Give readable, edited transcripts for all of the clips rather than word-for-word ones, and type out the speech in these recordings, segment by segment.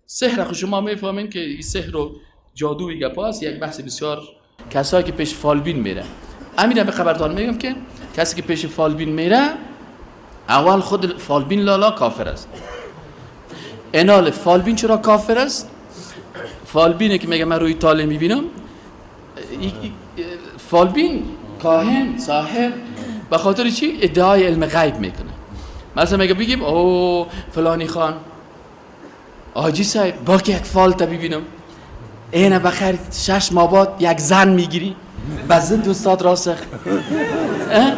سحر خو شما میفهمین که این سحر و جادوی گپاست، یک بحث بسیار. کسایی که پیش فالبین میره، امیر به خبرتان میگم که کسی که پیش فالبین میره، اول خود فالبین لالا کافر است. انال فالبین چرا کافر است؟ فالبینه که میگه من روی طالع میبینم، فالبین، کاهن، ساحر، به خاطر چی ادعای علم غیب میکنه. مثلا میگه بگیم او فلانی خان، حاجی صاحب، با که یک فال تا ببینم، اینه بخیر 6 ماه بعد یک زن میگیری بزد دوستات راسخ. اه؟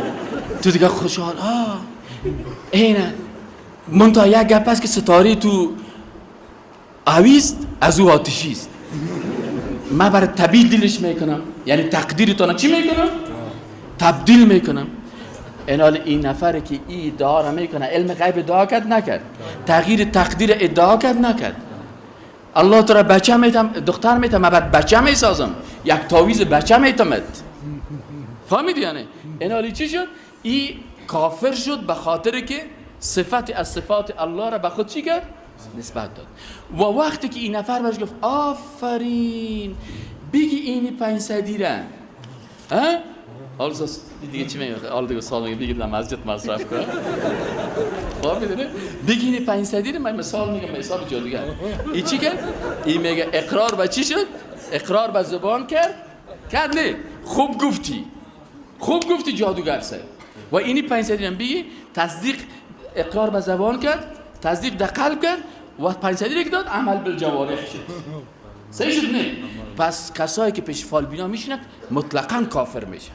تو دیگه خوشحال. آه، اینه منتها یک گپ است که ستاره تو آویست از او آتشی است. من برای تبدیلش میکنم، یعنی تقدیرتان چی میکنم؟ تبدیل میکنم. اینال این نفر که این ادعا را میکنه، علم غیب ادعا کرد، نکرد؟ تغییر تقدیر ادعا کرد، نکرد؟ الله تو را بچه میتم، دختر میتم، من بعد بچه میسازم، یک تعویذ بچه میتمت. فهمیدی؟ یعنی اینالی چی شد؟ ای کافر شد، به خاطر که صفت از صفات الله را به خود چی کرد؟ نسبت داد. و وقتی که این نفر برش گفت آفرین، بگی اینی 500 را، ها، حالا دیگه چی میگه؟ حالا دیگه سال میگه بگید در مسجد مصرف کن. خب میدونه، بگی اینی 500 را. من مثال میگم، حساب جادوگر. این چی کرد؟ این میگه اقرار به چی شد؟ اقرار به زبان کرد. کرد نه؟ خوب گفتی، خوب گفتی جادوگر صاحب. و اینی 500 هم بگی، تصدیق، اقرار به زبان کرد، تصدیق در قلب کرد و 500 که داد، عمل بالجوارح شد. صحیح شد نه؟ پس کسایی که پیش فالبینا میشینن مطلقا کافر میشن.